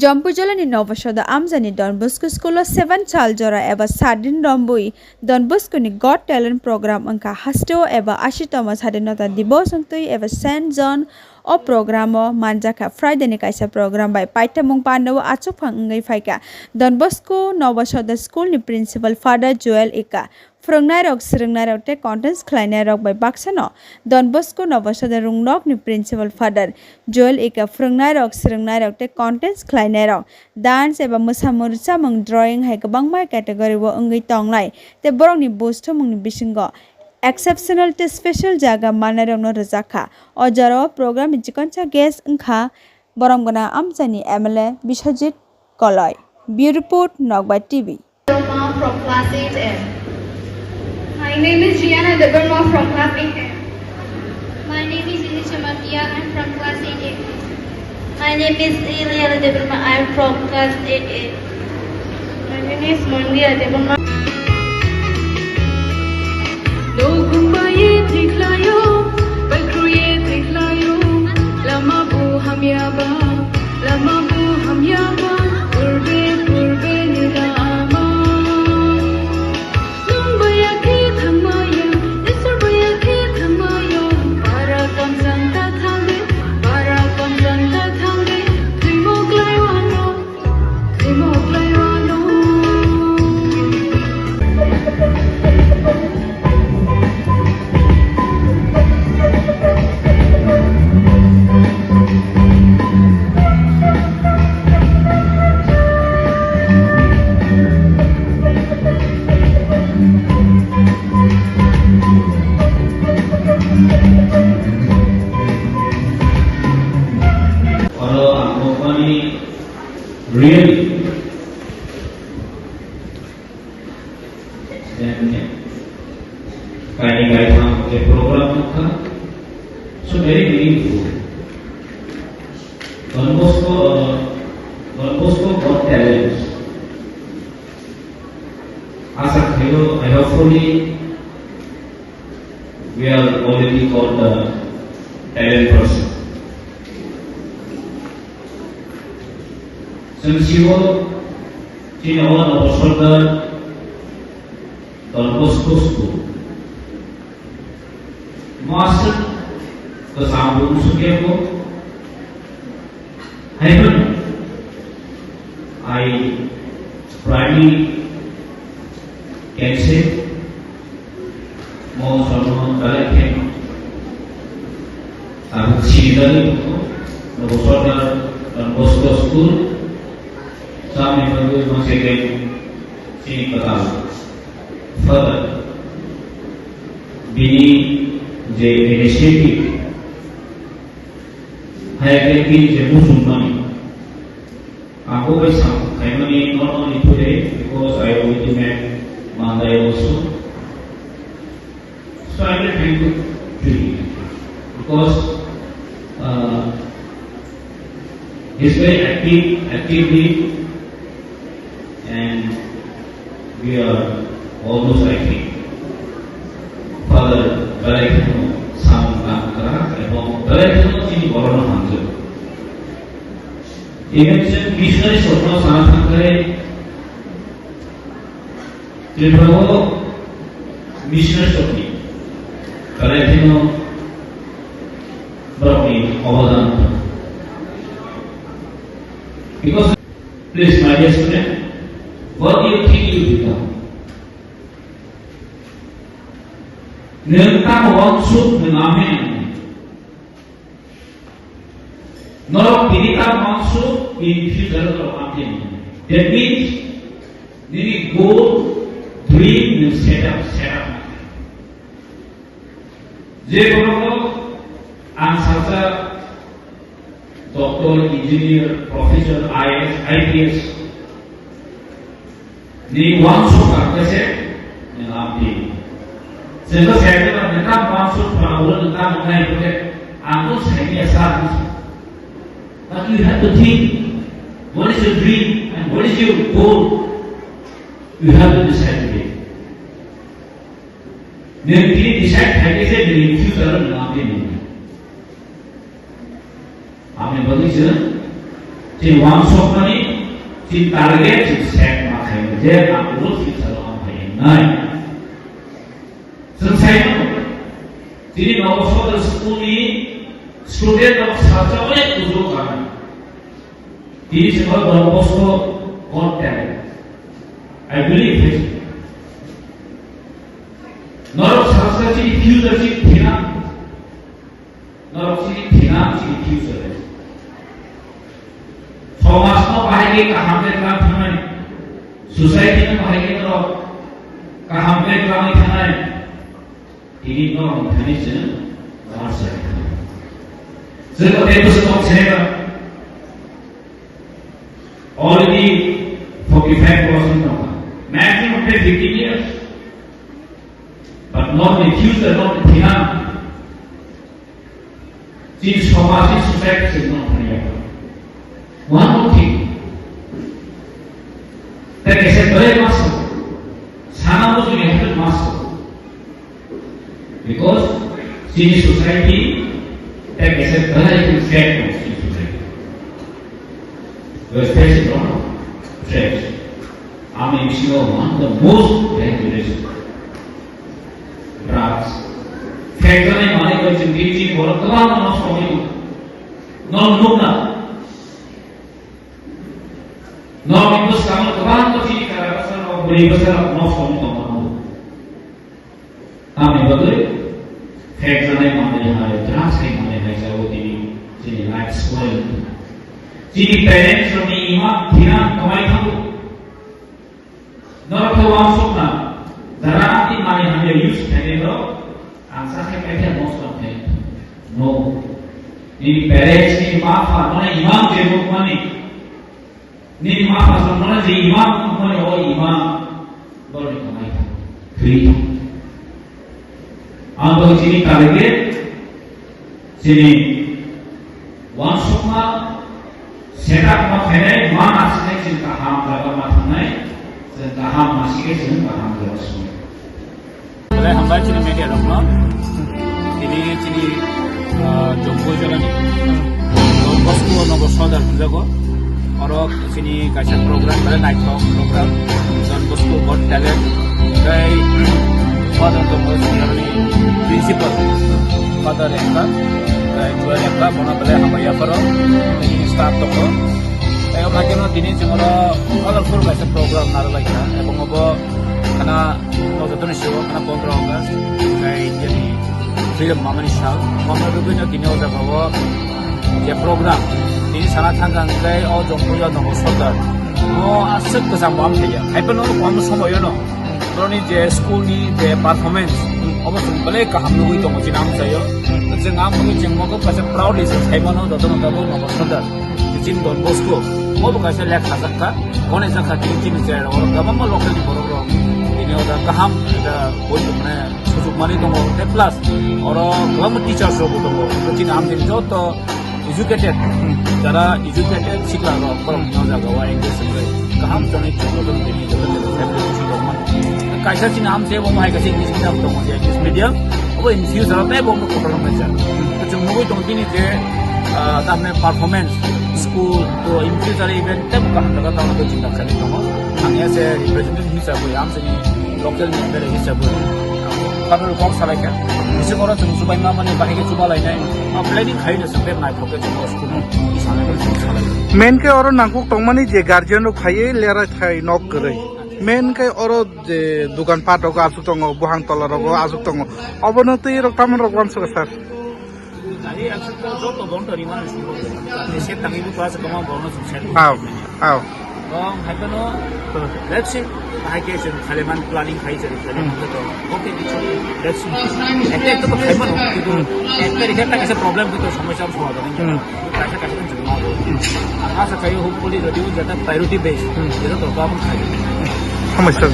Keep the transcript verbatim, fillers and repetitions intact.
Jompui jilani Nobosoda amjani Don Bosco School o seven Chaljora eba Sadin Rombui Don Bosco ni Got Talent program wngkha. Hasteo eba ashitoma Sadinota Dibos wngtwi eba Saint John o program o manjakha. Friday ni kaisa program bai paithamung pandao achukphang wngwi phaikha. Don Bosco Nobosoda School ni Principal Father Joel Ika, phwrwngnairok, swrwngnairok tei contents khlainairok bai baksano Don Bosco Nobosoda Rungnokni Principal Father Joel Ika, phwrwngnairok, swrwngnairok tei contents khlainairok, dance eba mwsamung rwchapmung, drawing hai kwbangma category o wngwi tongnai tei borokni buj thumungni bisingo exceptional tei special jaga mannairokno rwjakha. O jorao program ni chikonsa guest wngkha borom gwnang amchaini M L A Biswajit Koloi. Bureau Report, Nokbar T V. Debbarma from class eight A. My name is Rihanna Debbarma from class eight A. My name is Ili Chamatia. I'm from class eight A. My name is Eliana Debbarma. I'm from class eight A. My name is Mondia Debbarma. Nokung bai thik laio, bai kruye thik laio, lama bo hamya ba. Lama bo hamya ba, purbe, purbe ni lama. Nwng baya khe thangmaya, Isor baya khe thangmaya. Para kamchang ta thangdi, para kamchang ta thangdi. Twimo klaiwano, twimo klaiwano. Oro ang company really Then, kaini kaitham je program wngkha, so very meaningful. Don Bosco, uh, Don Bosco Got Talent. Asa khaio, I hopefully we are already called the talent person. Chwng sio chini o Nobosoda Don Bosco School. Mo aswk kwcham bo wngsukyako. Haiphano I proudly can say, mo sono belai khe tabuk sinijagwi tongo, Nobosoda Don Bosco School, samni bagwi once again chini kwtal Father, bini je initiative, hai khe bini je muchungmani, ang bo bai samung khaimani not only today, because I already met Mandai also. So I will thank you to him because, uh, he's very active, actively, and we are almost, I think, Father belai kheno samung tang kha, ebong belai kheno chini borokno hamjak. Even chwng missionary sokno sana thangkhe, Tripura o missionary sokni belai kheno borokni obodan. Because, please, my dear student, what do you think you become? Nwng tamo uansuk nwng amen. Norok tini ta uansuk in future norok amtwi. That means, nini goal, dream, nwng set up, set up. Je borok ang salsa doctor, engineer, professor, I A S, I P S, ni uansuk kha khe se, ni lampi. Sengkhe sengkhe ba neta uansuk phano ulo neta monai khe, ang to saini asa. But you have to think, what is your dream and what is your goal? You have to decide today. Nini decide khai khe se nini future no lampi ni. Amni bagwi se Chini wansokmani, chini target, chini set ma khaimani, je ang bujo chini salo ang khainai. Chwng sai mano, chini nogo sodor school ni student rok salsa onek bujo kana. Tini se Don Bosco got talent. I believe this. Norok salsa chini future chini thina. Norok chini thina chini future. Somaj no bahai khe kaham khe tlang thangnai. Society no bahai khe norok kaham khe tlang thangnai. Tini norok thani chwng bar sai. Chwng o tei bwswk tong se ba. Already forty-five percent tong. Maximum tei fifteen years. But not the future, not the thina. Chini somaj ni society se no thani ya. One more thing. Te kese bare maso. Sana mo juni hatu maso. Because chini society te kese bare effect on chini society. Especially on sex. Ami bisingo one of the most dangerous. Drugs. Phekjani manwi koi chwng twi chini borok kwbangma nosto wngwi tongo. Norok nukna. Norokni bwskango kwbangma chini kara bwsarok, bwrwi bwsarok nosto wngwi tongmano. Tamni bagwi phekjanai manwi hai, drugs hai manwi hai jagao tini chini life spoil wngwi tongo. Chini parents rokni ima thina kwmai thango. Norok khe uansukna, jara amtwi manwi hamya use khainai rok, ang sakhe paikha nosto khe. No. Nini parents ni ma pha, mane imam je mukmani. Nini ma pha sa, mane je imam mukmani, o imam. Borni kamai kha. Free. Ang bai chini target, chini wansukma setup ma khainai, ma nasinai chini kaham jaga ma thangnai, chini kaham ma sikhe chini kaham jaga sungnai. Belai hambai chini media rokno. Tini chini, ah, Jompu jagani Don Bosco Nogo Sodar hwnjago. Oro chini kaisa program, belai naithok program, Don Bosco Got Talent, tei Father Don Bosco ni principal, Father Ekta, tei Joel Ekta, bono belai hambai yapharo, tei staff tongo. Tei o khaikhe no tini chwng oro colorful kaisa program narwk lai kha, ebong obo khana o joto ni sio khana pondro August, tei India ni freedom mamani sal, mamani rugwino tini o jaga o je program, tini sana thangkha hwnkhe o Jompuio Nogo Sodar. O aswk kwcham bo amthaiya. Haiphano kono somoyo no boroni je school ni je performance, obo chwng belai kaham nugwi tongo chini amchaio. Chwng amchaio chwng mogo kaisa proudly se saimano jotono tabuk Nogo Sodar. Chini Don Bosco, obo kaisa lekha jakha, hone jakha tini chini chera oro kwbangma local ni borok rok tini o da kaham da boi mane sujuk manwi tongo, tei plus oro kwbangma teachers rok bo tongo, chini amchaini joto educated, jara educated sikla rok borok ni o jaga o engage wngwi kaham chonwi chonwi tini joto joto family ni swi tongmani. Kaisa chini amchai bo hai kaisa English medium tongo, je English medium, obo in future o tei bo kotor wngmani jak. Chwng nugwi tongo tini je, ah, tamni performance, school, to in future event tei bo kaham jaga tangna tei chinta khainai tongo. Ang ya se representative hisab bai amchaini local ni M L A hisab bai. Kabrwi kok salai kha. Bisi koro chwng chubai ma mani bahai khe chuba lainai. Ma planning khai no chwng bek naithok khe chwng o school no sanai bai chwng salai. Main khe oro nangkuk tongmani je guardian rok phaiwi lerai thai nok kwrwi. Main khe oro je dukan pat rogo aswk tongo, buhang tola rogo aswk tongo. Obono twi rok tamon rok uansukha sir. Jani aswk to joto bon to rimani sugo. Jani se tangi bu to aswk ma bono suk sen. Aw, aw. Bong hai kono let's see. Hai ke sen khaleman planning khai sen khaleman to. Okay, let's see. Ekta ekta to khai mano. Ekta ekta kaisa problem to somosya somadhan. Hmm. Kaisa kaisa kan jumma. Asa kayo hopefully radio jata priority base. Hmm. Jata to kaam khai. Hamai sir.